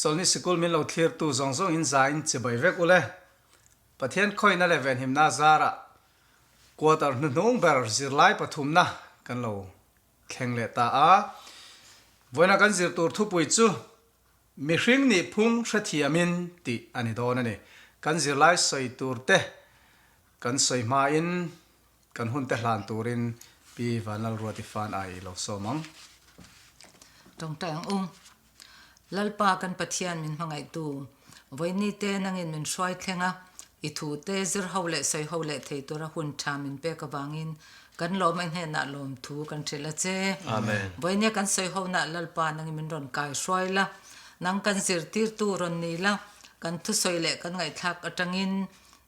Chawlhni sikul min lo thlirtu zawng zawng in za in chibai vek ule. Pathian khawihna leh venhimna zarah quarter hnuhnung ber zirlai pathumna kan lo thleng leh ta a. Vawiina kan zir tur thupui chu Mihring nih phung hrethiamin tih a ni dawn a ni. Kan zirlai sawi tur te kan sawi hmain Kan hun te hlan turin Pi Vanlalruati fan ai lo sawm ang. Tawngtai ang u. Lalpa kan Pathian min hmangaihtu, vawiini te nangin min hruai thleng a, i thu te zir ho leh sawi ho leh thei tura hun tha min pek avangin kan lawm a hnenah lawmthu kan hrilh a che. Amen. Vawiinia kan sawi honah Lalpa nangin min rawn kai hruai la, nang kan zirtirtu rawn ni la, kan thusawi leh kan ngaihthlak atangin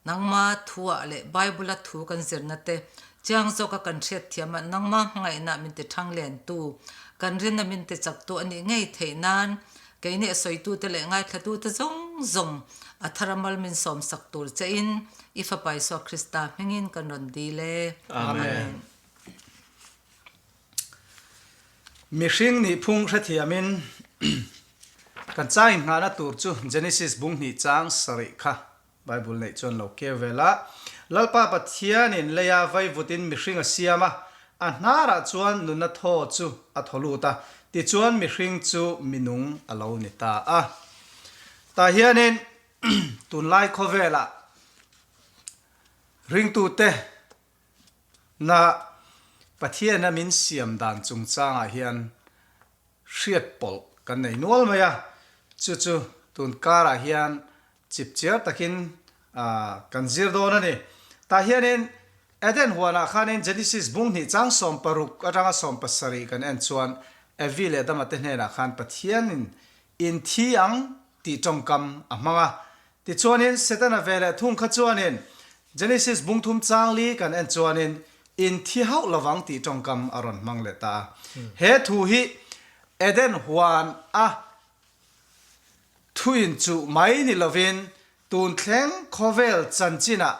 Nangma thuah leh Bible-a thu kan zirna te chiang zawka kan hriatthiam a, nangma hmangaihna min ti thang lentu, kan rinna min ti chaktu a nih ngei theih nan keini a sawitute leh ngaithlatute zawng zawng a thar a mal min sawmsak tur chein i Fapa Isua Krista hmingin kan rawn dil e. Amen. Mihring nih phung hrethiamin kan changin nghahna tur chu Genesis bung hnih chang sarih kha Bible neih chuan lo keu vel a, Lalpa Pathianin leia vaivutin mihring a siam a, a hnarah chuan nunna thaw chu a thaw lut a, tichuan mihring chu minung a lo ni ta a. Tah hianin tunlai khawvelah ringtute na Pathiana min siam dan chungchangah hian hriat pawlh kan nei nual mai a, chu chu tun karah hian Chipchiar takin kan zir dawn a ni. Tah hianin Eden huanah khanin Genesis bung hnih chang 16 atanga 17 kan en chuan Evi leh Adama te hnenah khan Pathianin in thi ang tih tawngkam a hmang a. Tichuanin Setana ve leh thung kha chuanin Genesis bung thum chang li kan en chuanin in thi hauh lovang tih tawngkam a rawn hmang leh ta a. He thu hi Eden huan a Thuin chuh mai ni lovin tun thleng khawvel chanchinah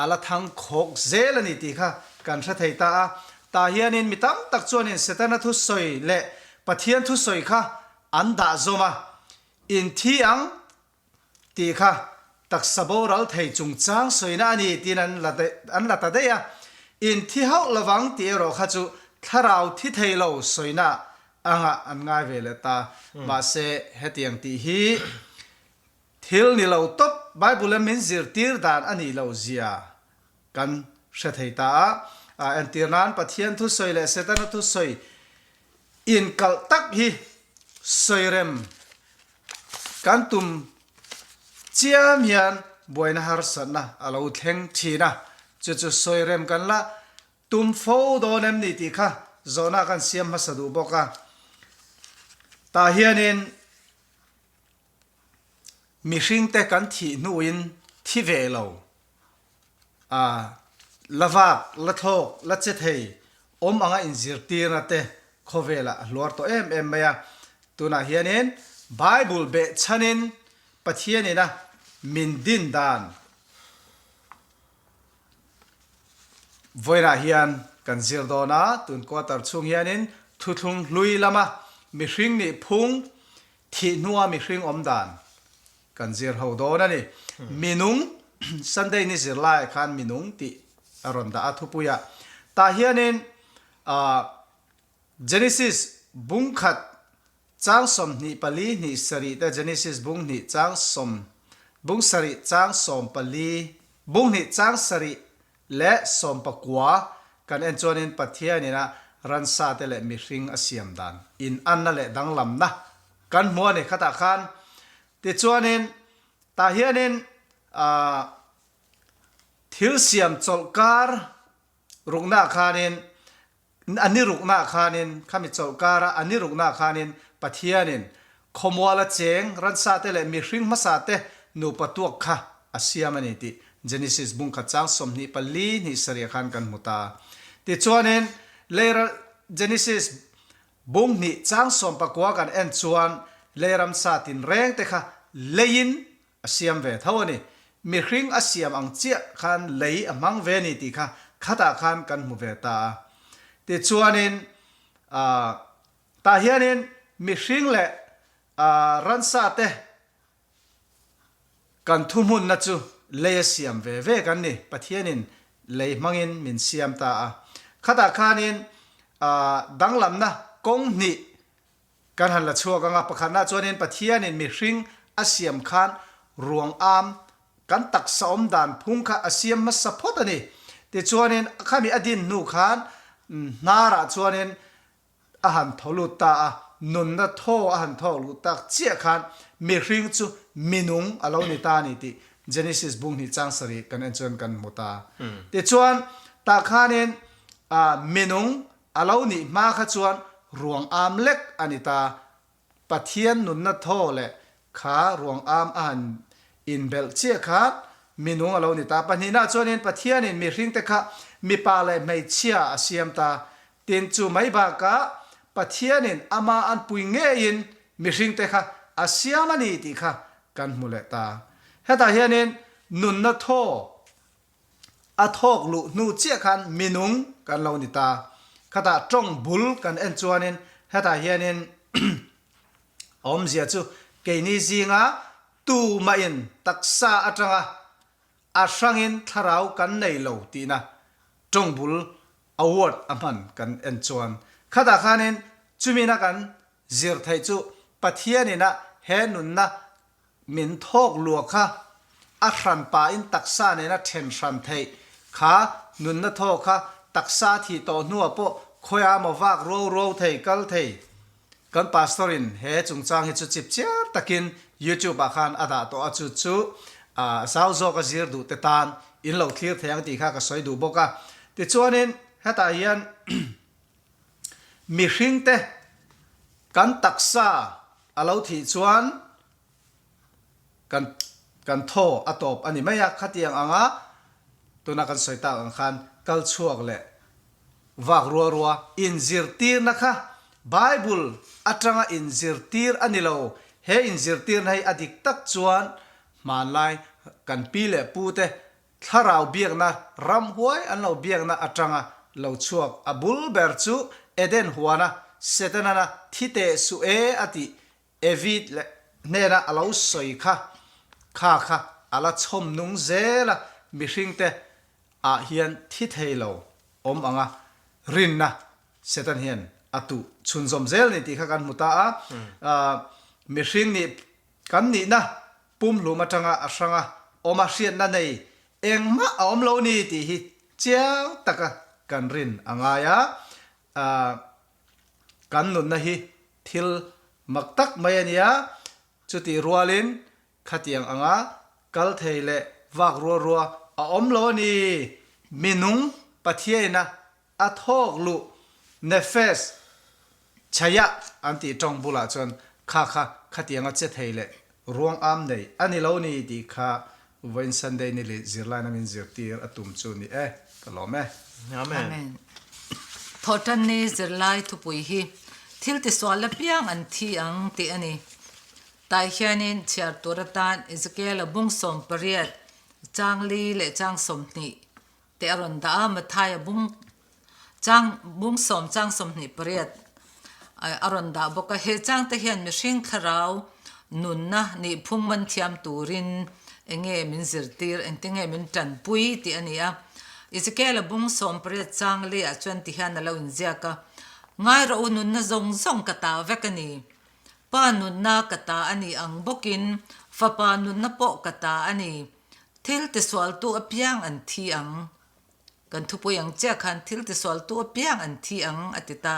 a la thang khawk zel a ni tih kha kan hre thei ta a. Tah hianin mi tam tak chuanin Setana thusawi leh Pathian thusawi kha an dah zawm a, inthi ang tih kha taksa boral thei chungchang sawina a ni tiin an la an la ta daih a. Inthi hauh lovang tih erawh kha chu thlarau thi thei lo sawina Angah an ngai ve leh ta. Mahse, hetiang tih hi thil ni lo tawp Bible-a min zirtir dan a nih loh zia kan hre thei ta a. Entir nan Pathian thusawi leh Setana thusawi inkalh tak hi sawirem kan tum chiam hian buaina harsatna a lo thleng thin a. Chu chu sawirem kan la Tum fo dawn em ni tih kha zawhna kan siam hmasa duh bawk a. Tah hianin mihringte kan thih hnuin thi ve lo, a la vak, la thlawk, la che thei awm anga inzirtirna te khawvelah a hluar tawh em em mai a. Tunah hianin Bible behchhanin Pathianina min din dan, Vawiinah hian kan zir dawn a, tun quarter chhung hianin thuthlung hlui lama mihring nih phung thih hnua mihring awm dan kan zir ho dawn a ni. Minung, Sunday ni zir laiah khan minung tih a rawn dah a thupuiah. Tah hianin Genesis bung khat Chang 24 hnih sarih te Genesis bung hnih chang sawm bung sarih chang 14 bung hnih chang sarih leh 19 kan en chuanin Pathianin a ransa te leh mihring a siam dan in anna leh danglamna kan hmu a ni khatah khan tichuanin tah hianin ah thil siam chawlhkar ruknaah khanin A ni ruknaah khanin, khami chawlhkara a ni ruknaah khanin Pathianin khawmuala cheng ransate leh mihring hmasate nupa tuak kha a siam a ni tih Genesis bung khat chang 24 hnih sarih ah khan kan hmu ta. Tichuanin, Leira Genesis bung hnih chang 19 kan en chuan leiramsa tinrengte kha leiin A siam ve tho a ni. Mihring a siam ang chiah khan lei a hmang ve ni tih kha khatah khan kan hmu ve ta a. Tichuanin, tah hianin mihring leh ransa te Kan thuhmunna chu lei a siam ve ve kan ni, Pathianin lei hmangin min siam ta a. Khatah khanin danglamna kawng hnih kan han la chhuak ang a, pakhatna chuanin Pathianin mihring a siam khan ruang am kan taksa awm dan phung kha a siam hmasa phawt a ni. Tichuanin khami a din hnu khan hnarah chuanin a han thaw lut ta a, nunna thaw a han thawk luh tak chiah khan mihring chu minung a lo ni ta a ni tih Genesis bung hnih chang sarih kan en chuan kan hmu ta. Tichuan, tah khanin minung a lo nih hma kha chuan ruang am lek a ni ta. Pathian nunna thaw leh kha ruang am a han inbelh chiah khan minung a lo ni ta. Pahnihna chuanin Pathianin mihringte kha mipa leh hmeichhia a siam ta. Tin, chu mai bakah Pathianin ama an pui ngeiin mihringte kha a siam a ni tih kha kan hmu leh ta. Hetah hianin nunna thaw a thawk luh hnu chiah khan minung kan lo ni ta. Khatah tawng bul kan en chuanin hetah hianin awmzia chu keini zinga tumahin taksa atanga a hrangin thlarau kan nei lo tihna tawng bul a word a hman kan en chuan khatah khanin chumina kan zir theih chu Pathianina he nunna Min thawk lua kha a hran pahin taksa nena then hran theih kha nunna thaw kha taksa thih tawh hnuah pawh khawiah maw vak ruau ruau thei kal thei. Kan pastor in he chungchang hi chu chip chiar takin youtube ah khan a dah tawh a chu chu zau zawk a zir duh te tan in lo thlir thei ang tih kha ka sawi duh bawk a. Tichuanin hetah hian mihring te kan taksa a lo thih chuan kan kan thaw a tawp a ni mai a, khatiang anga tuna kan sawi tak ang khan kal chhuak leh vak rua rua inzirtirna kha Bible atanga inzirtir a ni lo, he inzirtirna hi a dik tak chuan hmanlai kan pi leh pu te thlarau biakna ramhuai an lo biakna atanga lo chhuak a bul ber chu Eden huana Setanana thi teh suh e a tih Evid leh hnena a lo sawi kha, kha kha a la chhawm nung zel a, mihringte ah hian thi thei lo awm ang a, rinna Satan hian a tuh chhunzawm zel ni tih kha kan hmu ta a. Mihring nih kan nihna pumhlum atanga a hranga awm a hriatna nei engmah a awm lo ni tih hi chiang taka kan rin a ngai a. Kan nunna hi thil mak tak mai a nia, chutih rualin khatiang anga kal thei leh vak rua rua a awm lo a ni. Minung Pathiaina a thawk luh Nefesh Chayah an tih tawng bulah chuan kha kha khatianga che thei leh Ruang am nei a ni lo ni tih kha vawiin Sunday ni leh zirlaina min zirtir a tum chu ni e, ka lawm e. Amen. Amen. Thawhtanni zirlai thupui hi thil tisual apiang an thi ang tih a ni. Tah hianin chhiar tur atan Ezekiel-a bung 18 chang li leh chang 20 te a rawn dah a, Mathaia bung chang bung sawm chang 28 a rawn dah bawk a. He chang te hian mihring thlarau nunna nihphung man thiam turin eng nge min zirtir, engtin nge min tanpui tih a ni a. Ezekiel-a bung 18 chang lehah chuan ti hian a lo inziak a, Ngai rawh u, nunna zawng zawng ka ta vek a ni. Pa nunna ka ta a ni ang bawkin fapa nunna pawh ka ta a ni. Thil tisualtu apiang an thi ang. Kan thupui ang chiah khan thil tisualtu apiang an thi ang a ti ta.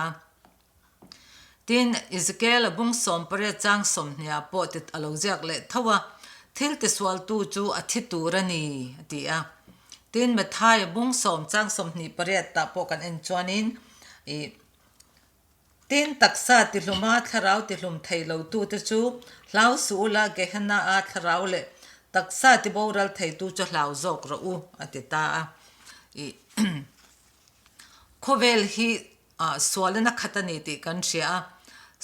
Tin, Ezekiel-a bung 18 chang 20 ah pawh ti a lo ziak leh tho a, Thil tisualtu chu a thi tur a ni a ti a. Tin, Matthai-a bung sawm chang 28 tah pawh kan en chuanin ih Tin, taksa tihluma thlarau tihlum thei lotute chu hlau suh ula, Gehenna-a thlarau leh taksa tiboral theitu chu hlau zawk rawh u, a ti ta a. I khawvel hi sualin a khat a ni tih kan hria a.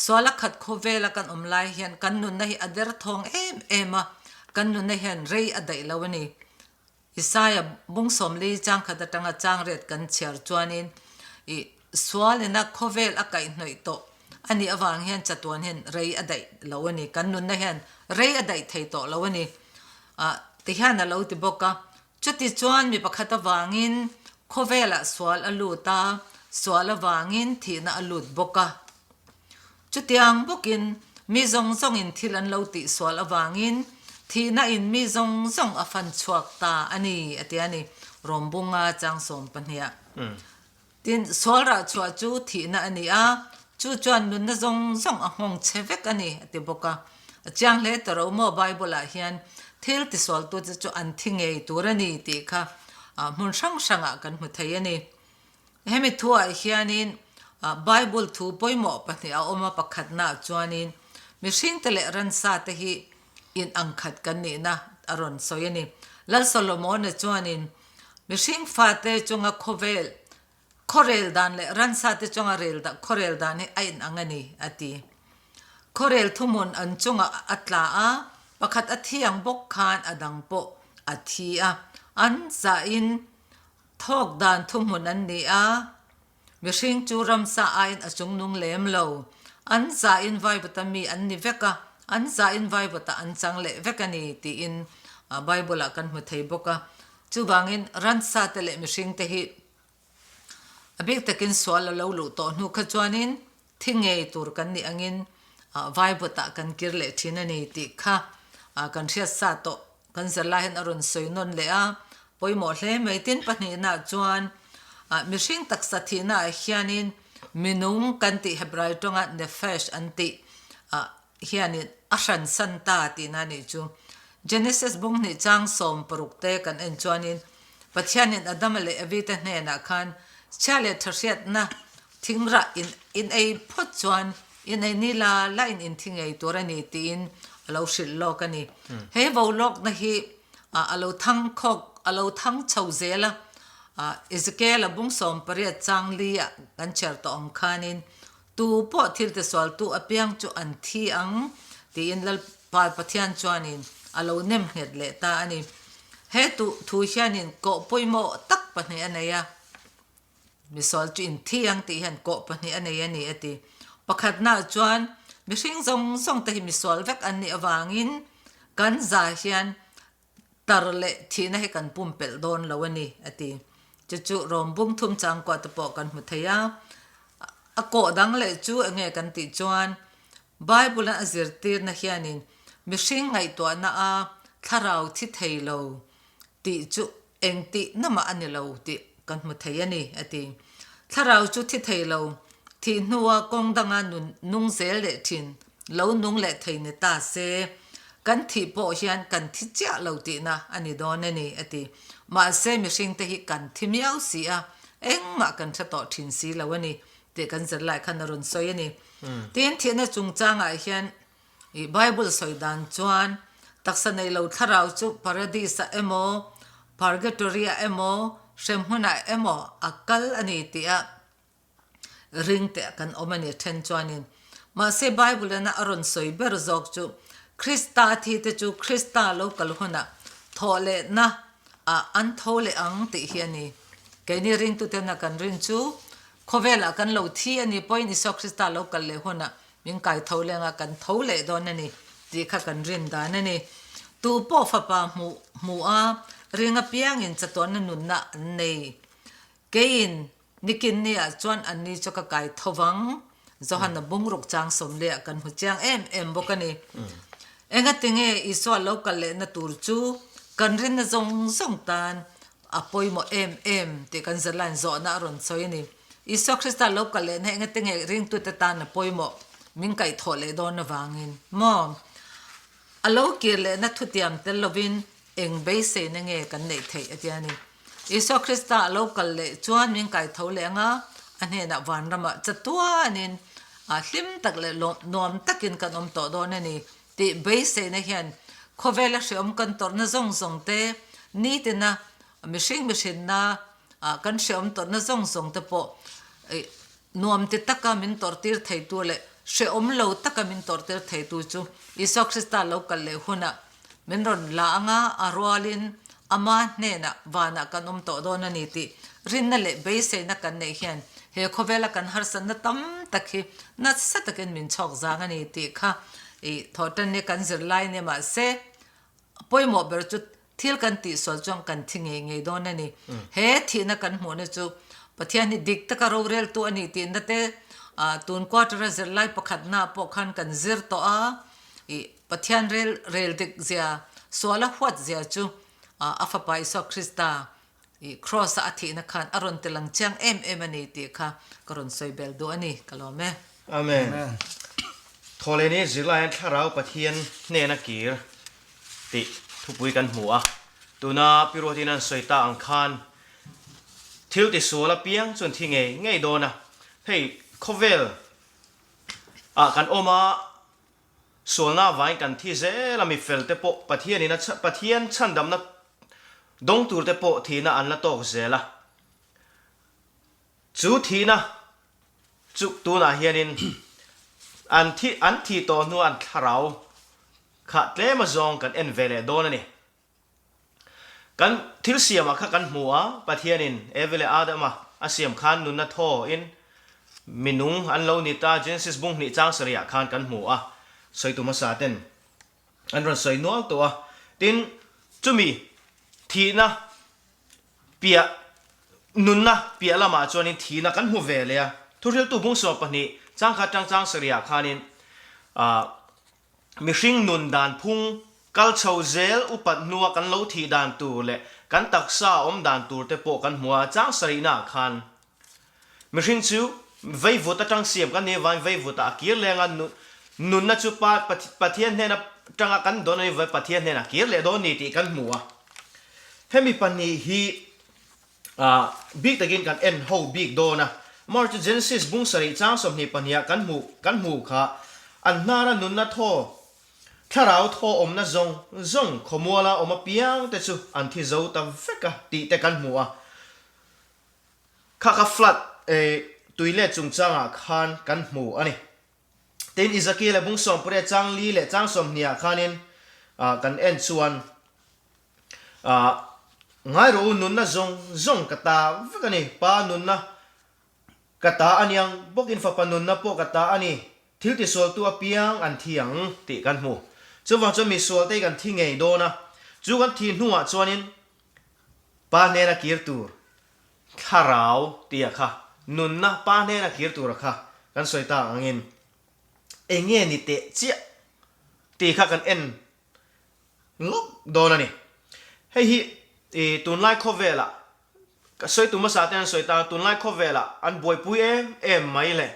Sual a khat khawvela kan awm lai hian kan nunna hi a derthawng em em a, kan nunna hian rei a daih lo a ni. Isaiah bung 40 chang khat atanga chang riat kan chhiar chuanin i sualina khawvel a kaihhnawih tawh a nih avang hian chatuan hian rei a daih lo a ni. Kan nunna hian rei a daih thei tawh lo a ni. Tihian a lo ti bawk a, Chuti chuan mi pakhat avangin khawvelah sual a lut a, sual avangin thihna a lut bawk a. Chutiang bawkin mi zawng zawngin thil an lo tih sual avangin thihna in mi zawng zawng a fan chhuak ta a ni, a ti a ni, Rawmbunga Changsawm pahniha. Tin, sual rah chhuah chu thihna a ni a, chu chuan nunna zawng zawng a nghawng che vek a ni, a ti bawk a. A chiang hle ta ro maw Bible-ah hian thil tisualtute chu an thi ngei tur a ni tih kha hmun hrang hrangah kan hmu thei a ni. Hemi thuah hianin Bible thu pawimawh pahnih a awm a, pakhatnaah chuanin mihringte leh ransate hi inang khat kan nihna a rawn sawi a ni. Lal Solomon-a chuanin Mihring fate chunga khawvel khawrel dan leh ransa te chunga rel dan khawrel dan hi a inang a ni, a ti. Khawrel thuhmun an chungah a tla a, pakhat a thi ang bawk khan a dang pawh a thi a. An zahin thawk dan thuhmun an ni a. Mihring chu ramsa aiin a chungnung lem lo. An zahin vaivata mi an ni vek a, an zahin vaivata an chang leh vek a ni tiin Bible-ah kan hmu thei bawk a. Chuvangin ransate leh mihringte hi a bik takin sual a lo luh tawh hnu kha chuanin thi ngei tur kan nih angin vaivutah kan kir leh thin a ni tih kha kan hriat sa tawh. Kan zirlai hian a rawn sawi nawn leh a, pawimawh hle mai. Tin, pahnihnaah chuan mihring taksa thihnaah hianin minung kan tih Hebrai tawnga nephesh an tih hianin a hransan ta tihna a nih chu. Genesis bung hnih chang 16 te kan en chuanin Pathianin Adama leh Evi te hnenah khan chhia leh tha hriatna Thingrah in in ei phawt chuan in ei ni la la in in thi ngei tur a ni tiin a lo hrilh lawk a ni. He vo lawkna hi a lo thang khawk a lo thang chho zel a, Ezekiel a bung 18 chang li ah kan chhiar tawh ang khanin tu pawh thil tisualtu apiang chu an thi ang tiin Lalpa Pathian chuanin a lo nem nghet leh ta a ni. He thu hianin kawh pawimawh tak pahnih a nei a. Misual chu inthi ang tih hian kawh pahnih a nei a ni a ti. Pakhatnaah chuan mihring zawng zawng te hi misual vek an nih avangin kan za hian tar leh thihna hi kan pumpelh dawn lo a ni a ti. Chu chu rawm bung thum changkuah te pawh kan hmu thei a. A kawh dang leh chu enge kan tih chuan Bible-a a zirtirna hianin mihring ngaihtuahna a thlarau thi thei lo tih chu Eng tih namah a ni lo tih kan hmu thei a ni, a ti. Thlarau chu thi thei lo, thih hnua kawng danga nun nung zel leh thin, lo nung leh thei ni ta se, kan thih pawh hian kan thi chiah lo tihna a ni dawn a ni, a ti. Mahse mihringte hi kan thi miau si a, engmah kan hre tawh thin si lo a ni tih kan zirlai khan a rawn sawi a ni. Tin, thihna chungchangah hian I Bible sawi dan chuan taksa nei lo thlarau chu Paradis-ah emaw, Purgatory-ah emaw, hremhmunah emaw a kal a ni tih a ring teh kan awm a ni then chuanin. Mahse Bible-in a rawn sawi ber zawk chu Krista thi te chu Krista lo kal hunah thawhlehna ah an tho leh ang tih hi a ni. Keini ringtuten a kan rin chu khawvelah kan lo thi a ni pawhin Isua Krista lo kal leh hunah Min kai tho leng a, kan tho leh dawn a ni tih kha kan rin dan a ni. Tu pawh fapa hmuh hmuh a, ring apiangin chatuanna nunna an nei. Keiin nikin niah chuan anni chu ka kai tho vang. Johana bungruk chang sawmliah kan hmu chiang em em bawk a ni. Engatinge Isua lo kal lehna tur chu kan rinna zawng zawng tan a pawimawh em em tih kan zirlain zawhna a rawn sawi a ni. Isua Krista lo kal lehna hi engati nge ringtute tan a pawimawh min kaihthawh leh dawn avangin maw? A lo kir lehna thutiam tel lovin eng beiseina nge kan neih theih a ti a ni. Isua Krista a lo kal leh chuan min kaitho leh anga a hnenah vanramah chatuanin hlim tak leh nuam takin kan awm tawh dawn a ni tih beiseina hian khawvela hreawm kan tawrhna zawng zawng te nitina mihring mihrinna kan hreawm tawrhna zawng zawng te pawh nuam ti taka min tawrhtir theitu leh hreawm lo taka min tawrhtir theitu chu Isua Krista lo kal leh hunah min rawn la anga a rualin ama hnenah vanah kan awm tawh dawn a ni tih rinna leh beiseina kan neih hian he khawvela kan harsatna tam tak hi nasa takin min chhawk zang a ni tih kha i thawhtanni kan zirlai nia mahse. A pawimawh ber chu thil kan tihsual chuan kan thi ngei ngei dawn a ni. He thihna kan hmuhna chu Pathian hi dik taka roreltu a nih tihna te tun quarter a zirlai pakhatna pawh khan kan zir tawh a, ih Pathian rel rel dik zia, suala huat zia chu a fapa Isua Krista ih Kraws a a thihna khan a rawn ti lang chiang em em a ni tih kha ka rawn sawi bel duh a ni, ka lawm e. Amen. Thawhlehni zirlaiin Thlarau Pathian hnena kir tih thupui kan hmu a. Tuna Pi Ruatin an sawi ta ang khan thil tisual apiang chuan thi ngei ngei dawn a. Hei khawvel ah kan awm a, sualna avangin kan thi zel a, mi fel te pawh Pathianin a Pathian chhandamna dawng tur te pawh thihna an la tawk zel a. Chu thihna chu tunah hianin an thi an thih tawh hnu an thlarau kha tlem azawng kan en ve leh dawn a ni. Kan thil siamah kha kan hmu a, Pathianin Evi leh Adama a siam khan nunna thawin minung an lo ni ta Genesis bung hnih chang sarihah khan kan hmu a, sawitu hmasa ten an rawn sawi nual tawh a. Tin, chumi thihna piah nunna piah lamah chuanin thihna kan hmu ve leh a. Thuhriltu bungsuam pahnih changkhat tang chang sarihah khanin ah Mihring nun dan phung kal chho zel upat hnua kan lo thih dan tur leh kan taksa awm dan tur te pawh kan hmu a, chang sarihna ah khan mihring chu veivut atang siam kan nih avangin veivut ah a kir leng a, nunna chu pa Pathian hnen atanga kan dawn a nih avangin Pathian hnenah a kir leh dawn ni tih kan hmu a. Hemi pahnih hi Ah, bik takin kan en ho bik dawn a. March chu Genesis bung sarih chang 22 ah kan hmuh kan hmuh kha an hnara nunna thaw, thlarau thaw awmna zawng zawng khawmuala awm apiang te chu an thi zo ta vek a tih te kan hmu a. Kha kha flood eh tui let chungchangah khan kan hmu a ni. Tin, Ezekiel-a bung 18 chang li leh chang 20 ah khanin ah kan en chuan Ah, ngai rawh u, nunna zawng zawng ka ta vek a ni. Pa nunna ka ta a niang bawkin fapa nunna pawh ka ta a ni. Thil tisualtu apiang an thi ang tih kan hmu. Chuvang chuan misualte hi kan thi ngei dawn a, chu kan thi hnuah chuanin Pa hnena kir tur thlarau tia kha nunna Pa hnena kir tura kha kan sawi tak angin eng nge ni teh chiah tih kha kan en Lawk dawn a ni. Hei hi i tunlai khawvelah ka sawi tu hmasa te an sawi ta, tunlai khawvelah an buaipui em em mai leh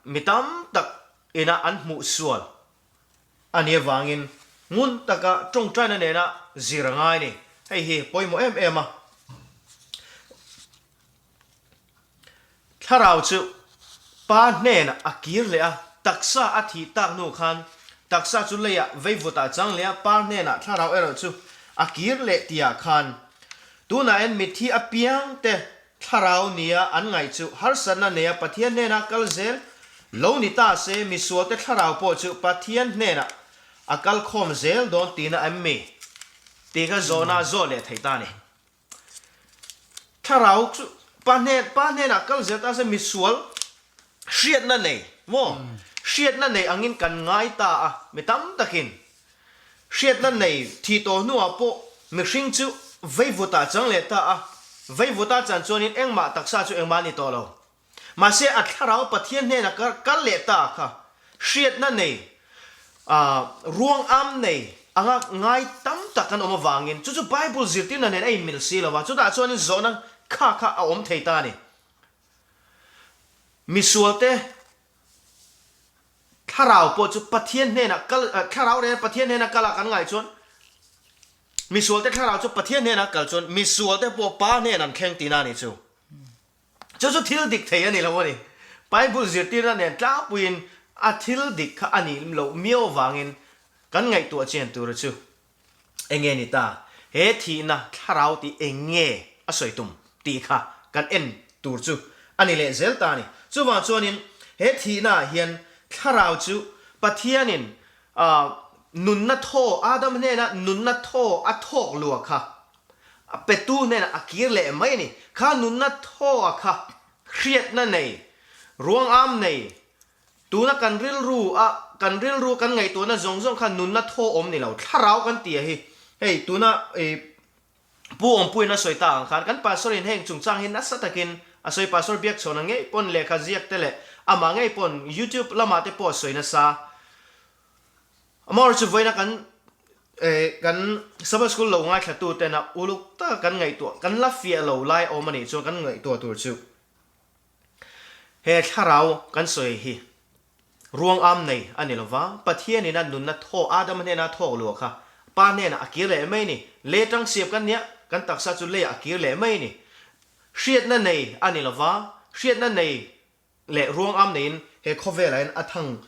mi tam tak ina an hmuh sual a nih avangin ngun taka tawngtaina nena zir a ngai a ni. Hei hi pawimawh em em a. Thlarau chu Pa hnenah a kir leh a, taksa a thih tak hnu khan taksa chu leiah veivutah chang leh a, Pa hnenah thlarau erawh chu a kir leh tihah khan tunah hian mitthi apiang te thlarau nia an ngaih chu harsatna neia Pathian hnenah kal zel lo ni ta se misualte thlarau pawh chu Pathian hnenah a kal khawm zel dawn tihna em mi? Tih kha zawhna a zawh leh theih ta a ni. Thlarau chu pa hnen pa hnenah kal zel ta se misual hriatna nei maw hriatna nei angin kan ngai ta a mi tam takin hriatna nei thih tawh hnuah pawh mihring chu veivutah chang leh ta a veivutah chan chuanin engmah taksa chu engmah a ni tawh lo. Mahse, a thlarau Pathian hnena kal leh ta kha hriatna nei, ruang am nei anga ngai tam tak an awm avangin chu chu Bible zirtirna nen a inmil si lo va, chutah chuanin zawhna kha kha a awm thei ta a ni. Misualte thlarau pawh chu Pathian hnena kal, thlarau reng Pathian hnena kala kan ngaih chuan misualte thlarau chu Pathian hnena kal chuan misualte pawh Pa hnena an thleng tihna a ni chu. Chu chu thil dik thei a ni lo a ni. Bible zirtirna nen tlangpuiin a thil dik kha a nih loh miau avangin kan ngaihtuah chian tura chu eng nge ni ta? He thihna thlarau tih eng nge a sawi tum tih kha kan en tur chu a ni leh zel ta a ni. Chuvang chuanin he thihna ah hian thlarau chu Pathianin nunna thaw Adam hnena nunna thaw a thawk lua kha A petu hnenah a kir leh mai a ni. Kha nunna thaw a kha hriatna nei, ruangam nei, tuna kan rilru a kan rilru kan ngaihtuahna zawng zawng kha nunna thaw awm ni lo, thlarau kan ti a hi. Hei tuna i Pu Awmpuiin a sawi ta ang khan kan pastor in heng chungchang hi nasa takin a sawi pastor Biakchhawna ngei pawn lehkha ziak te leh amah ngei pawn youtube lamah te pawh a sawi nasa. Amaherawhchu chu vawiina kan kan Sabbath School lo ngaithlatu tena uluk taka kan ngaihtuah kan la fiah lo lai awm anih chuan kan ngaihtuah tur chu he thlarau kan sawi hi Ruang am nei a ni lova, Pathianin a nunna thaw Adama hnena a thawk luah kha Pa hnenah a kir leh mai ni. Lei atang siam kan nia, kan taksa chu leiah a kir leh mai ni. Hriatna nei a ni lova, hriatna nei leh ruang am neiin he khawvelah hian a thang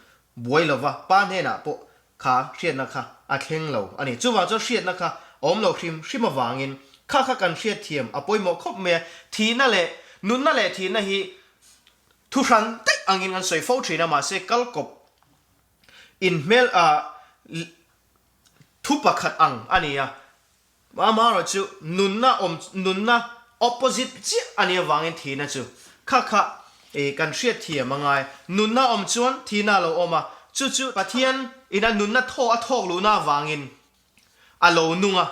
buai lova, Pa hnenah pawh kha hriatna kha a thleng lo a ni. Chuvang chuan hriatna kha a awm lo hrim hrim avangin kha kha kan hriatthiam a pawimawh khawp mai a, thihna leh nunna leh thihna hi Thu hran daih angin kan sawi fo thin a, mahse kalkawp inhmel a thu pakhat ang a ni a, amaherawh chu nunna awm nunna opposite chiah a nih avangin thihna chu kha kha i kan hriatthiam a ngai. Nunna awm chuan thihna a lo awm a, chu chu Pathian in a nunna thaw a thawk luhna avangin a lo nung a,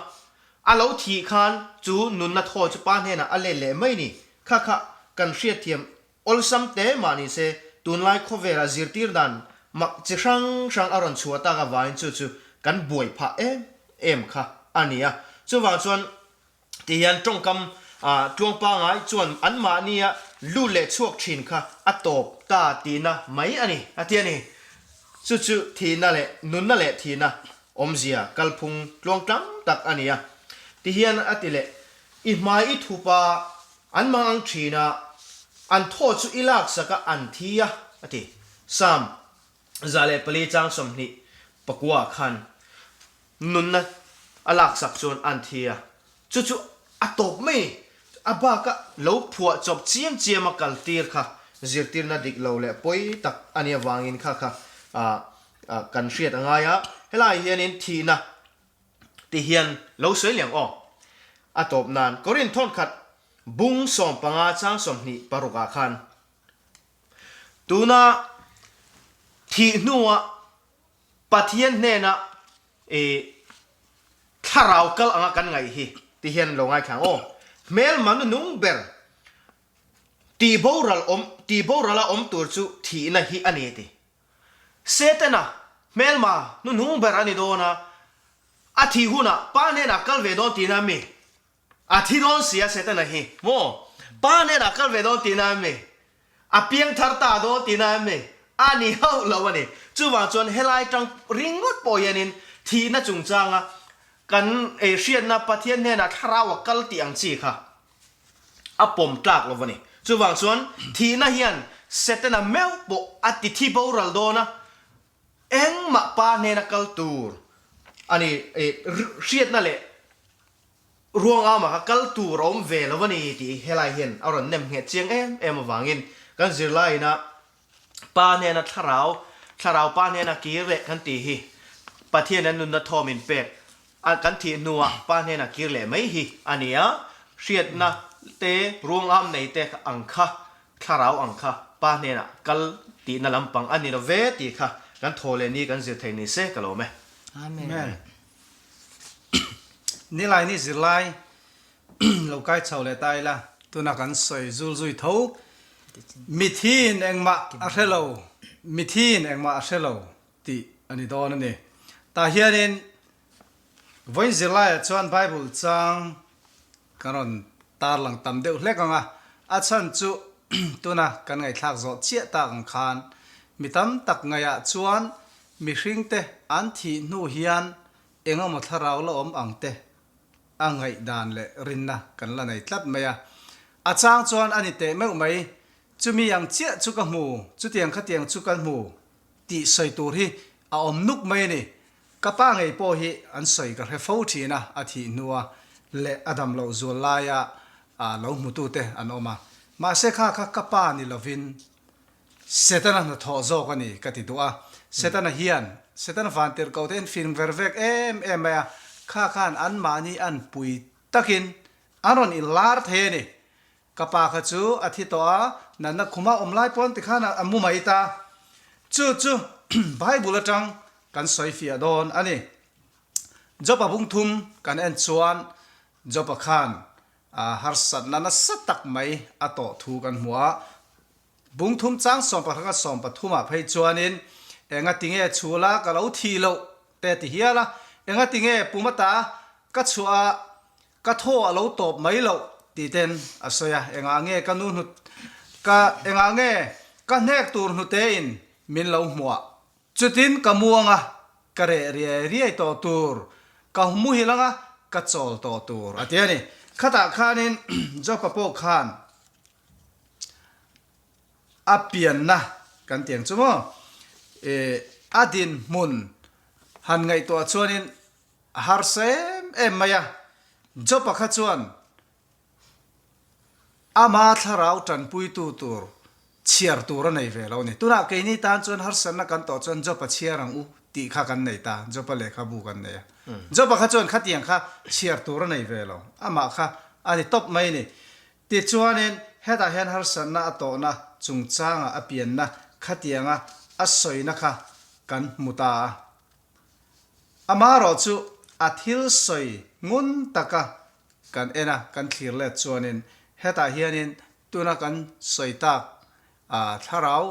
a lo thih khan chu nunna thaw chu pa hnenah a let leh mai ni. Kha kha kan hriatthiam awlsam te mah ni se, tunlai khawvela zirtir dan mak chi hrang hrang a rawn chhuah tak avangin chu chu kan buai phah em em kha a ni a. Chuvang chuan Ti hian tawngkam tluang pangai chuan anmahnia lut leh chhuak thin kha a tawp ta tihna mai a ni, a ti a ni. Chu chu thihna leh nunna leh thihna awmzia kalphung tluang tlang tak a ni a. Ti hian a ti leh, I hmai i thup a, an mang ang thin a, an thaw chu i laksak a, an thi a, a ti. Psalm 104 chang 29 khan Nunna a laksak chuan an thi a, chu chu a tawp mai ni. A baka lo phuah chawp chiam chiam a kal tir kha zirtirna dik lo leh pawi tak a nih avangin kha kha kan hriat a ngai a. Helaiah hianin thihna ti hian lo sawi liang aw. A tawp nan Korinth thawnkhat bung 15 chang 26 ah khan tuna thih hnuah Pathian hnena i thlarau kal anga kan ngaih hi ti hian lo ngaithla ang aw. Hmelma nu nung ber tihboral awm tihborala awm tur chu thihna hi a ni ti. Setana hmelma nu nung ber a ni dawn a, a thih hunah Pa hnenah kal ve dawn tihna a mi? A thi dawn si a Setana hi maw? Pa hnenah kal ve dawn tihna em ni? A piang thar ta dawn tihna em ni? A ni hauh lo a ni. Chuvang chuan helai tang ringawt pawh hianin thihna chungchanga kan hriatna Pathian hnenah thlarau a kal tih ang chi kha a pawm tlak lo a ni. Chuvang chuan thihna hian Setana meuh pawh a ti thi boral dawn a, engmah Pa hnena kal tur a ni hriatna leh Ruang amah kha kal tur a awm ve lo a ni tih helai hian a rawn nem nghet chiang em em avangin kan zirlaiin a Pa hnena thlarau, thlarau Pa hnena kir leh kan tih hi Pathian an nunna thawm in pek a kan thih hnuah Pa hnena kir leh mai hi a ni a, hriatna te ruang am nei te ang kha thlarau ang kha Pa hnenah kal tihna lampang a ni lo ve tih kha kan thaw leh ni kan zir thei ni se ka lawm e. Amen. Nilai ni zirlai lo kai chho leh ta ila. Tuna kan sawi zul zui tho. Mithiin engmah a hre lo, mithiin engmah a hre lo tih a ni dawn a ni. Tah hianin vawiin zirlaiah chuan Bible chang kan rawn tarlang tam deuh hlek ang a, a chhan chu tuna kan ngaihthlak zawh chiah tak ang khan mi tam tak ngaihah chuan mihringte an thih hnu hian eng emaw thlarau la awm ang te a ngaihdan leh rinna kan la nei tlat mai a. A chang chuan a ni teh meuh mai, chumi ang chiah chu ka hmu, chutiang khatiang chu ka hmu tih sawi tur hi a awm nuk mai a ni. Ka pa ngei pawh hi an sawi ka hre fo thin a, a thih hnua leh a dam loh zual laia lo hmutute an awm a. Mahse kha kha ka pa ni lovin Setana hnathawh zawk a ni ka ti duh a. Setana hian, Setana vantirhkoh te hian fing ver vek em em mai a, kha khan anmahni an pui takin an rawn inlar thei a ni. Ka pa kha chu a thi tawh a, natna khuma awm lai pawn tikhan a mu mai ta. Chu chu. Bible atang kan sawi fiah dawn a ni. Job-a bung thum kan en chuan Job-a khan harsatna nasa tak mai a tawh thu kan hmu a. Bung thum chang sawmpahranga sawmpathumah phei chuanin engatinge chhula ka lo thih loh te ti hial a, engatinge pumata ka chhuah a Ka thaw a lo tawp mai loh tih ten a sawi a, engah nge ka nu hnut ka engah nge ka hnek tur hnutein min lo hmuah. Chutin ka muang a, ka reh riai riai tawh tur, ka muhil anga ka chawl tawh tur a ti a ni. Khatah khanin Jopa pawh khan a pianna kan ti ang chu maw, ih a dinhmun han ngaihtuah chuanin A harsa em em mai a, Job-a kha chuan ama thlarau tanpuitu tur chhiar tur a nei ve lo a ni. Tunah keini tan chuan harsatna kan tawh chuan Job-a chhiar ang u tih kha kan nei ta, Job-a lehkhabu kan nei a. Job-a kha chuan khatiang kha chhiar tur a nei ve lo, amah kha a ni tawp mai a ni. Tichuanin hetah hian harsatna a tawhna chungchanga a pianna khatianga a sawina kha kan hmu ta a. Amaherawh chu a thil sawi ngun taka kan en a, kan thlir let chuanin hetah hianin tuna kan sawi tak a thlarau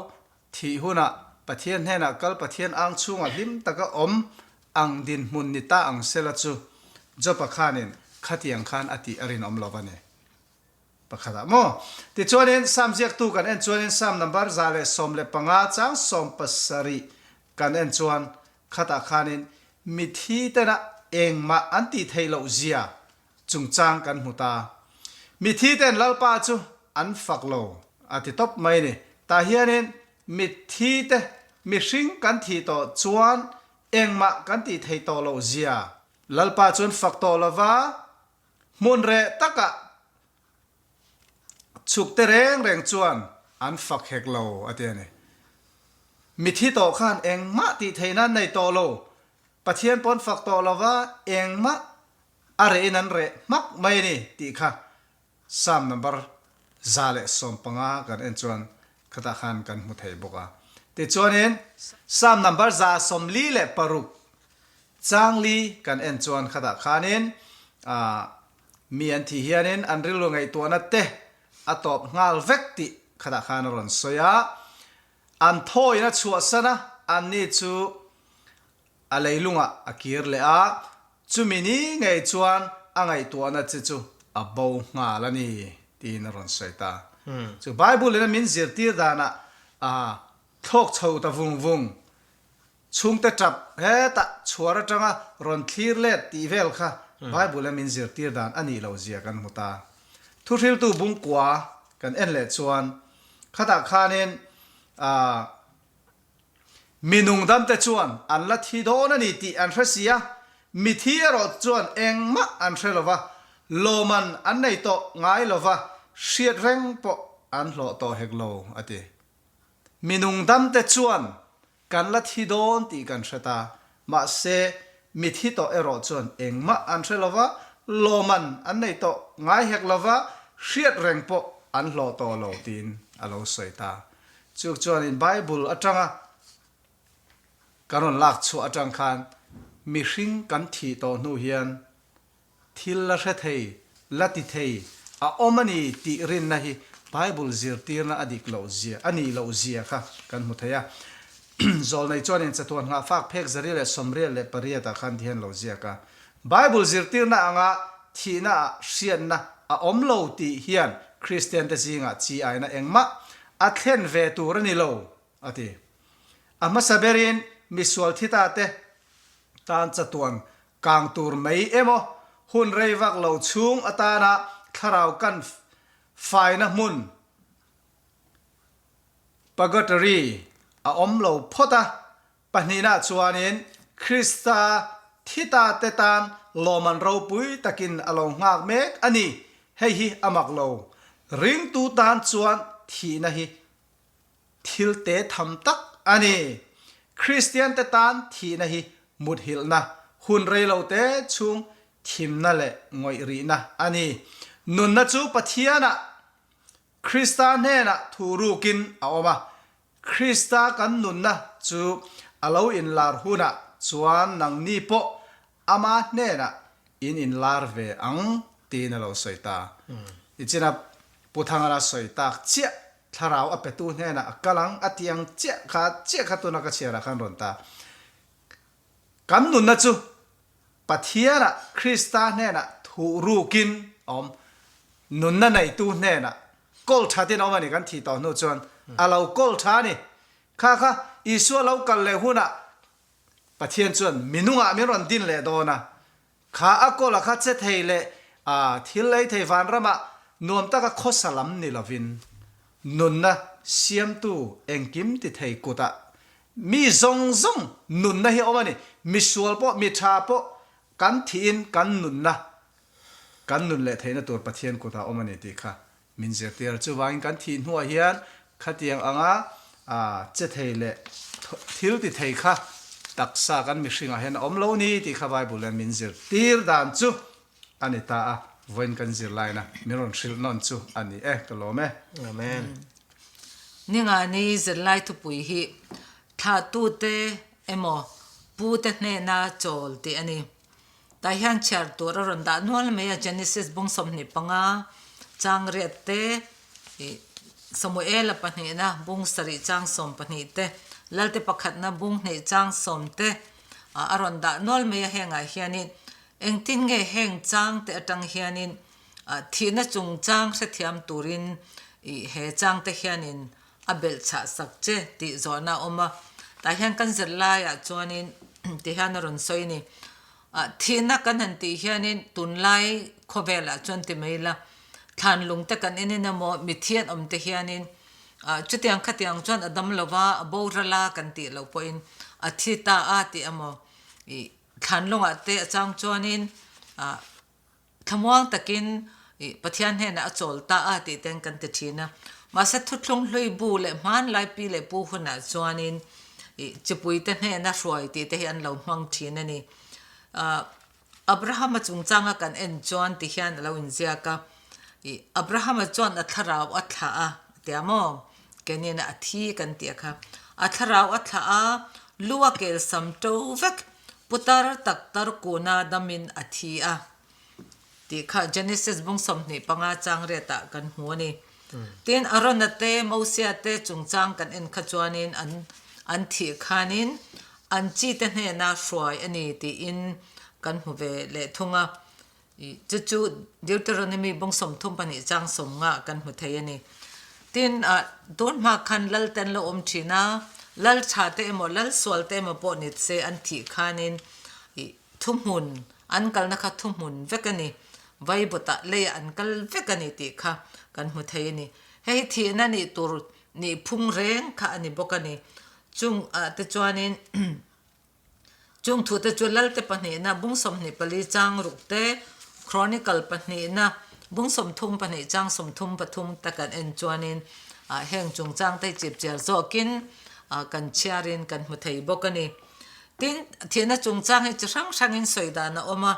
thih hunah Pathian hnenah kal Pathian ang chhungah hlim taka awm ang dinhmun ni ta ang sela chu Job-a khanin khatiang khan a tih a rinawm lo a ni. Pakhatah maw? Tichuanin Psalm ziaktu kan en chuanin Psalm number 115 chang 17 Kan en chuan khatah khanin mithi tena engmah an tih theih loh zia chungchang kan hmu ta. Mithi ten Lalpa chu an fak lo a ti tawp mai ni. Tah hianin mithi te mihring kan thih tawh chuan engmah kan tih theih tawh loh zia Lalpa chuan fak tawh lova hmun reh takah Chhukte reng reng chuan an fak hek lo a ti a ni. Mithi tawh khan engmah tih theihna an nei tawh lo. Pathian pawn fak tawh lova engmah a rehin an reh hmak mai a ni tih kha Psalm number 115 kan en chuan khatah khan kan hmu thei bawk a. Tichuanin Psalm number 46 Changli kan en chuan khatah khanin ah Mi an thih hianin an rilru ngaihtuahna te a tawp nghal vek tih khatah khan a rawn sawi a. An thawiin a chhuahsan a, anni chu a leilungah a kir leh a, chumi ni ngei chuan a ngaihtuahna che chu a bo nghal a ni tiin a rawn sawi ta. Chu Bible in a min zirtir danah a thlawk chho ta vung vung Chhungte tap hetah chhuar atanga rawn thlir let tih vel kha Bible-a min zirtir dan a nih loh zia kan hmu ta. Thuhriltu bungkua kan en leh chuan khatah khanin aah mi nungdamte chuan an la thi dawn a ni tih an hre si a, mithi erawh chuan engmah an hre lo va, lawman an nei tawh ngai lo va, hriat reng pawh an hlawh tawh hek lo a ti. Mi nungdamte chuan Kan la thi dawn tih kan hre ta. Mahse, mithi tawh erawh chuan engmah an hre lova, lawman an nei tawh ngai hek lova, hriat reng pawh an hlawh tawh lo tiin a lo sawi ta. Chuk chuanin Bible atanga kan rawn lak chhuah atang khan mihring kan thih tawh hnu hian Thil la hre thei, la ti thei a awm a ni tih rinna hi Bible zirtirna a dik loh zia, a nih loh zia kha kan hmu thei a. Zawlnei chuanin chatuan nghahfak phek 188 ah khan tihian lo ziak a. Bible zirtirna anga thihna ah hriatna a awm lo tih hian Kristiante zingah chi aina engmah a thlen ve tur a ni lo, a ti. A hmasa berin misual thita te tan chatuan Kang tur mai emaw hun rei vak lo chhung atana thlarau kan faina hmun purgatory a awm lo phawt a, pahnihna chuanin Krista thi ta te tan lawman ropui takin a lo nghak mek a ni, hei hi a mak lo. Ringtu tan chuan thihna hi Thil te tham tak a ni. Kristiante tan thihna hi muthilhna, hun reilo te chhung thimna leh ngawih rihna a ni. Nunna chu Pathianah, Krista hnenah thu rukin a awm a. Krista kan nunna chu A lo inlar hunah chuan nangni pawh ama hnenah in inlar ve ang tiin a lo sawi ta. Nichina Pu Thangara sawi tak chiah thlarau a petu hnenah a kal ang a tih ang chiah kha chiah kha tuna ka chhiarah khan rawn ta. Kan nunna chu Pathianah Krista hnenah thuh rukin a awm. Nunna neitu hnenah kawl thatin a awm a ni kan thih tawh hnu chuan a lo kawl tha a ni. Kha kha Isua lo kal leh hunah Pathian chuan minungah min rawn din leh dawn a, kha a kawla kha che thei leh thil ei thei vanramah nuam taka khawsa lam ni lovin nunna siamtu engkim ti thei kutah mi zawng zawng nunna hi a awm a ni. Misual pawh, mi tha pawh kan thihin kan nunna kan nun leh theihna tur Pathian kutah a awm a ni tih kha Min zirtir chuvangin kan thih hnuah hian khatiang anga che thei leh thil ti thei kha taksa kan mihringah hian a awm lo ni tih kha Bible hian min zirtir dan chu a ni ta a, vawiin kan zir laina min rawn hrilh nawn chu a ni e, ka lawm e. Amen. Ningani zirlai thupui hi thlahtute emaw pute hnena chawl tih a ni. Tah hian chhiar tur a rawn dah nual mai a, Genesis bung 25 chang riat te, ih Samuela pahnihna bung sarih chang 12 te, Lalte pakhatna bung hnih chang sawm te ah a rawn dah nual mai a, hengah hianin engtin nge heng chang te atang hianin ah thihna chungchang hrethiam turin ih he chang te hianin a belh chhah sak che tih zawhna a awm a, tah hian kan zirlaiah chuanin ti hian a rawn sawi a ni. Ah thihna kan han tih hianin tunlai khawvelah chuan ti mai ila, thlan lung te kan en in emaw mithi an awm te hianin ah chutiang khatiang chuan a dam lo va, a boral a kan tih loh pawhin a thi ta a tih emaw ih thlan lungah te a chang chuanin ah Thlamuang takin Pathian hnenah a chawl ta a tih ten kan ti thin a. Mahse thuthlung hlui bu leh hmanlai pi leh pu hunah chuanin chipuite hnena hruai tih te hi an lo hmang thin a ni. Abrahama chungchanga kan en chuan ti hian a lo inziak a, Abrahama chuan a thlarau a thlah a tia maw? Kenina a thi kan tih a kha. A thlarau a thlah a, lu a kelsam to vek. Putar tak tar kuna damin a thi a tih kha Genesis bung 25 chang riatah kan hmu a ni. Tin, Arona te, Mosia te chungchang kan en kha chuanin an an thih khanin an chi te hnena hruai a ni tiin kan hmu ve leh thung a. Chu chu Deuteronomy bung 32 chang 50 kan hmu thei a ni. Tin, tun hma khan lal te an lo awm thin a, lal tha te emaw lal sual te emaw pawh ni se an thih khanin thuhmun an kalna kha thuhmun vek a ni, vaibawtah leiah an kal vek a ni tih kha kan hmu thei a ni. Hei hi thihna nih tur nih phung reng kha a ni bawk a ni. Chung ah te chuanin Chung thute chu Lalte pahnihna bung 24 chang ruk te, Chronicle pahnihna bung 32 chang 33 te kan en chuanin heng chungchang te hi chipchiar zawkin kan chhiarin kan hmu thei bawk a ni. Tin, thihna chungchang hi chi hrang hrangin sawi dan a awm a,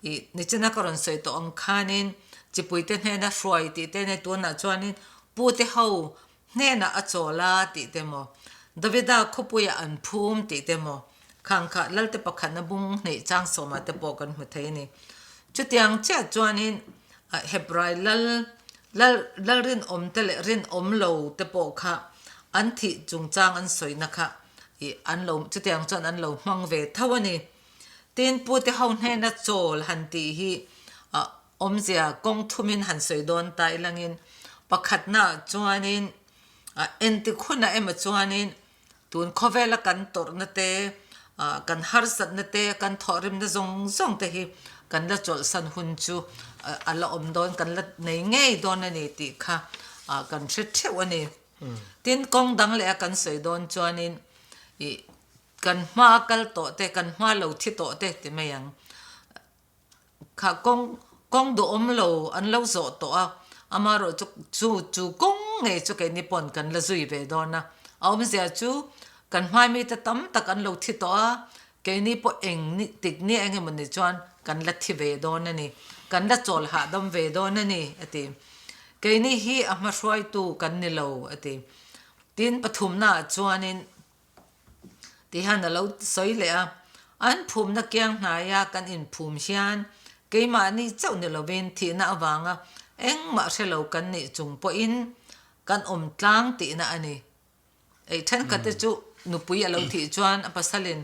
ih nichina ka rawn sawi tawh ang khanin chipuite hnena hruai tih te nei tunah chuanin pute ho Hnenah a chawl a tih te maw? Davida khawpuiah an phum tih te maw? Khang kha Lalte pakhatna bung hneih chang sawmah te pawh kan hmu thei a ni. Chutiang chiah chuanin Hebrai lal lal lal rinawm te leh rinawm lo te pawh kha an thih chungchang an sawina kha ih an lo chutiang chuan an lo hmang ve tho a ni. Tin, pute ho hnena chawl han tih hi ah Awmzia kawng thumin han sawi dawn ta ilangin pakhatnaah chuanin engtik hunah emaw chuanin tun khawvela kan tawrhna te, kan harsatna te, kan thawhrimna zawng zawng te hi kan la chawlhsan hun chu a la awm dawn, kan la nei ngei dawn a ni tih kha kan hre theuh a ni. Tin, kawng dang leha kan sawi dawn chuanin ih kan hma kal tawh te, kan hma lo thi tawh te ti mai ang. Kha kawng kawng duhawm lo an lo zawh tawh a, amaherawh chu chu chu kawng ngei chu keini pawn kan la zui ve dawn a, a awmzia chu kan hmai mite tam tak an lo thi tawh a, keini pawh eng ni tik ni eng emaw ni chuan kan la thi ve dawn a ni, kan la chawl hahdam ve dawn a ni a ti. Keini hi a hmahruaitu kan ni lo a ti. Tin pathumnaah chuanin. Tihian a lo sawi leh a, An phumna kiang hnaia kan inphum hian keimahni chauh ni lovin thihna avanga engmah hre lo kan nih chung pawhin kan awm tlang tihna a ni. Ei thenkhatte chu nupui a lo thih chuan a pasalin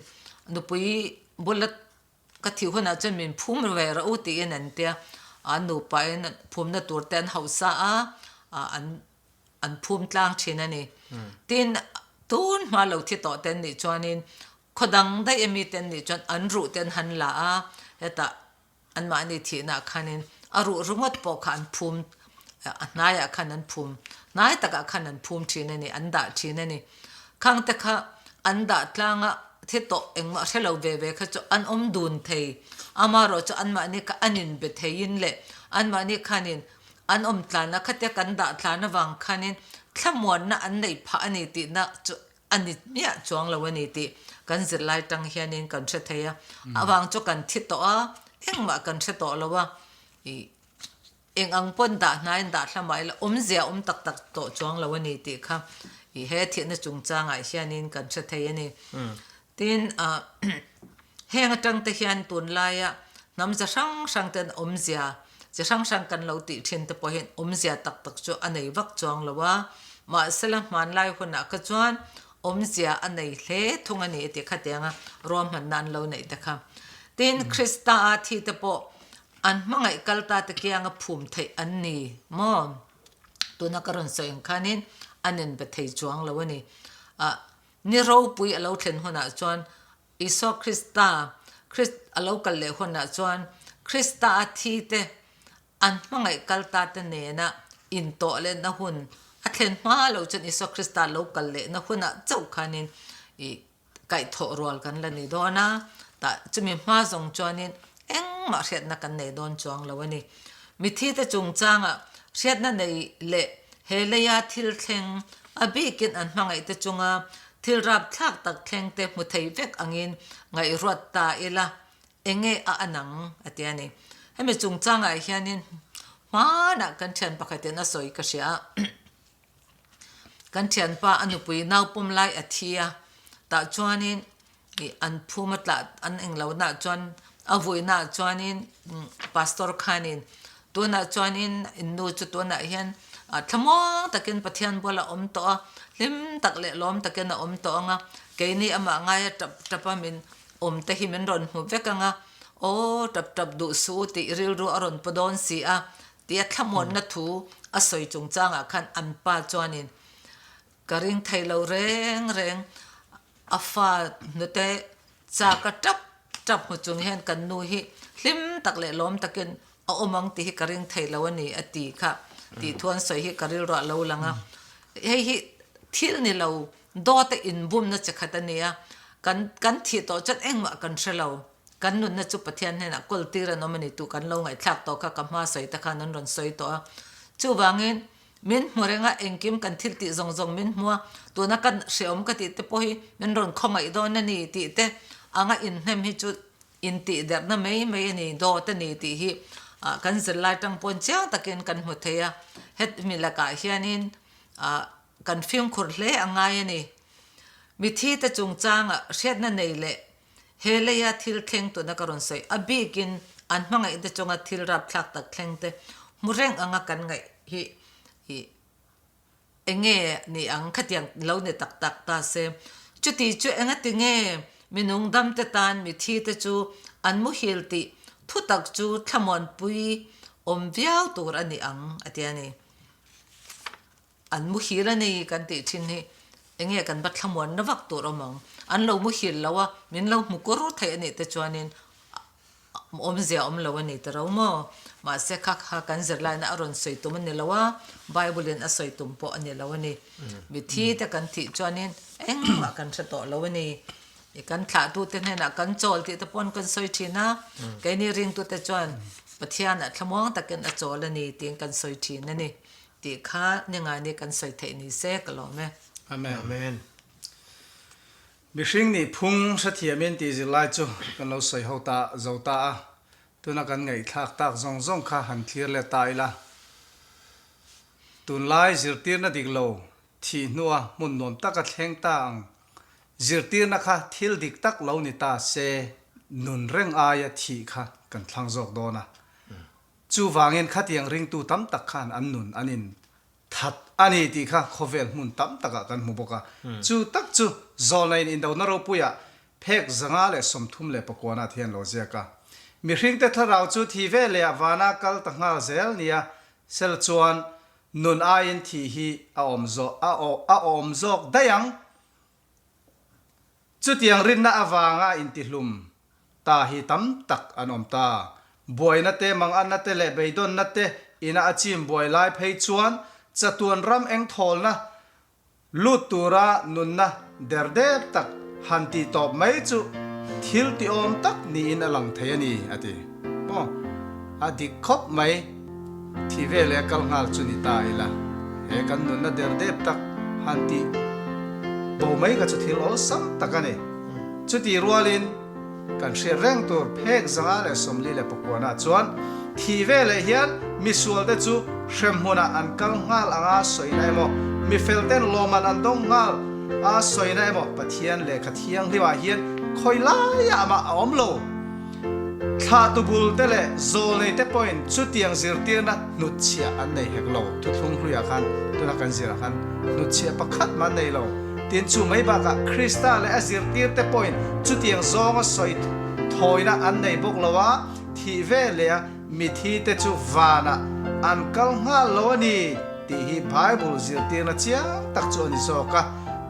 nupui bula ka thih hunah chuan min phum ve rawh u tiin an tia, an nupain phumna tur te an hauhsa a, an an phum tlang thin a ni. Tin, tun hma lo thi tawh te an nih chuanin khaw dang daih ami te an nih chuan an ruh te an han la a, hetah anmahni thihna khanin a ruh ringawt pawh kha an phum, a hnaiah khan an phum, hnai takah khan an phum thin a ni, an dah thin a ni. Khang te kha an dah tlanga thi tawh engmah hre lo ve ve kha chu an awm dun thei, amaherawh chu anmahni kha an inbe theiin leh anmahni khanin An awm tlanna khatia kan dah tlan avang khanin thlamuanna an neih phah a ni tihna chu a ni miah chuang lo a ni tih kan zirlai tang hianin kan hre thei a. Avang chu kan thi tawh a, engmah kan hre tawh lo a, ih eng ang pawn dah hnaiin dah thla mah ila awmzia awm tak tak tawh chuang lo a ni tih kha ih he thihna chungchangah hianin kan hre thei a ni. Tin, heng atang te hian tunlaia hnam chi hrang hrang ten awmzia chi hrang hrang kan lo tih thin te pawh hian awmzia tak tak chu a nei vak chuang lo a, mahsela hmanlai hunah kha chuan awmzia a nei hle thung a ni a ti khatianga ruahmanna an lo neih te kha. Tin, Krista a thi te pawh an hmangaih kal ta te kianga phum theih an ni maw? Tuna ka rawn sawi ang khanin an inbe thei chuang lo a ni. Ni ropui a lo thlen hunah chuan Isua Krista, Krist, a lo kal leh hunah chuan Krista a thi te, an hmangaih kal ta te nena intawh lehna hun a thlen hma lo chuan Isua Krista lo kal lehna hunah chauh khanin ih kaihthawh rual kan la ni dawn a, tah chumi hma zawng chuanin engmah hriatna kan nei dawn chuang lo a ni. Mithi te chungchangah hriatna nei leh He leia thil thleng, a bikin an hmangaihte chunga thil rapthlak tak thlengte hmu thei vek angin ngaihruat ta ila, enge a an ang? a ti a ni. Hemi chungchangah hianin hmanah kan thian pakhatin a sawi ka hria a, kan thianpa a nupui naupawm lai a thi a, tah chuanin Ih an phum a tlah an eng lo nah chuan a vui nah chuanin pastor khanin tunah chuanin in nu chu tunah hian thlamuang takin Pathian bulah a awm tawh a, hlim tak leh lawm takin a awm tawh ang a, keini amah ngaia tap tap a min awm te hi min rawn hmu vek ang a, aw tap tap duh suh u tih rilru a rawn pu dawn si a tia thlamuanna thu a sawi chungchangah khan an pa chuanin ka ring thei lo reng reng. A fa hnute chak a tap tap hmu chung hian kan nu hi hlim tak leh lawm takin a awm ang tih hi ka ring thei lo a ni a ti kha tih thu an sawi hi ka rilruah a lo lang a. Hei hi thil ni lo dawt a inbumna chi khat a ni a, kan kan thih tawh chuan engmah kan hre lo. Kan nunna chu Pathian hnenah kawl tir an awm a ni tuh kan lo ngaihthlak tawh kha ka hma sawi te khan an rawn sawi tawh a. Chuvangin Min hmu reng a, engkim kan thil tih zawng zawng min hmu a, tuna ka hreawm ka tih te pawh hi min rawn khawngaih dawn a ni tih te anga inhnem hi chu intihderhna mai mai a ni, dawt a ni tih hi kan zirlai tang pawn chiang takin kan hmu thei a, hemi lakah hianin kan fimkhur hle a ngai a ni. Mithi te chungchanga hriatna nei leh He leia thil thleng tuna ka rawn sawi, a bikin an hmangaihte chunga thil rapthlak tak thlengte hmu reng anga kan ngaih hi i enge ni ang khatiang lo ni tak tak ta se. Chuti chu engati nge mi nungdamte tan mithite chu an muhil tih thutak chu thlamuanpui awm viau tur a ni ang a ti a ni. An muhil a ni kan tih thin hi enge kan va thlamuanna vak tur awm ang. An lo muhil lo a, min lo hmu kur theih a nih te chuanin awmzia awm lo a ni ta ro maw? Mahse kha kha kan zirlaina a rawn sawi tum a ni lo a, Bible in a sawi tum pawh a ni lo a ni. Mithi te kan thih chuanin engmah kan hre tawh lo a ni. I kan thlahtute hnenah kan chawl tih te pawn kan sawi thin a, keini ringtute chuan Pathianah thlamuang takin a chawl a ni tiin kan sawi thin a ni. Tih kha ni ngai ni kan sawi theih ni se ka lawm e. Amen. Amen. Mihring nih phung hrethiamin tih zirlai chu kan lo sawi ho ta zo ta a, tuna kan ngaihthlak tak zawng zawng kha han thlir let ta ila. Tunlai zirtirna dik lo thih hnua hmun nuam taka thleng ta ang. Zirtirna kha thil dik tak lo ni ta se, nun reng aia thih kha kan thlang zawk dawn a. Chuvangin khatiang ringtu tam tak khan an nun an in that a ni tih kha khawvel hmun tam takah kan hmu bawk a. Chu tak chu zawlnaiin indona ropuiah phek 139 ah thian lo ziak a. Mihringte thlarau chu thi ve leh ah vana kal ta nghal zel nia sel chuan nun aiin thih hi a awm zawh a awm zawk daih ang. Chutiang rinna avanga intihlum ta hi tam tak an awm ta. Buaina te, manganna te leh beidawnna te ina a chim buai lai phei chuan chatuan ram engthawlna Lut tura nunna der der tak han tih tawp mai chu thil tiawm tak niin a lang thei a ni, a ti. Aw, a dik khawp mai. Thi ve leh a kal nghal chu ni ta ila, he kan nunna der dep tak han tih bo mai kha chu thil awlsam tak a ni. Chutih rualin kan hriat reng tur phek 149 ah chuan thih ve leh hian misualte chu hremhmunah an kal nghal anga sawina emaw, mifelten lawmman an dawng nghal a sawina emaw Pathian lehkha thianghlimah hian khawi laiah mah a awm lo. Thlahtu bul te leh zawlnei te pawhin chutiang zirtirna hnutchhiah an nei hek lo. Thuthlung hluiah khan tuna kan zirah khan hnutchhiah pakhat mah an nei lo. Tin, chu mai bakah Krista leh a zirtir te pawhin chutiang zawnga sawi thawina an nei bawk lo a, thih ve leh a mithi te chu vanah an kal nghal lo a ni tih hi Bible zirtirna chiang tak chu a ni zawk a.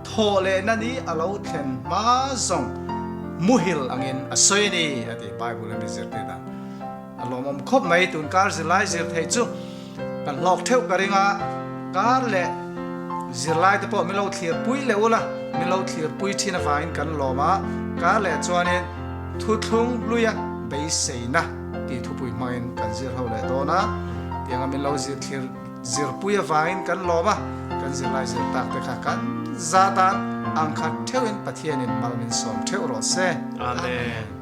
Thawh lehna ni a lo thlen hma zawng muhil angin a sawi a ni, a ti. Bible a mi zirtir dan a lawmawm khawp mai. Tun kar zirlai zir theih chu kan hlawk theuh ka ring a, kar leh zirlai te pawh min lo thlir pui leh ula, min lo thlir pui thin avangin kan lawm a, kar leh chuanin thuthlung hluia beiseina tih thupui hmangin kan zir ho leh dawn a, tianga min lo zir thlir Zirpui avangin kan lawm a, kan zirlai zir tak te kha kan za tan ang khat theuhin Pathianin mal min sawm theuh rawh se. Amen.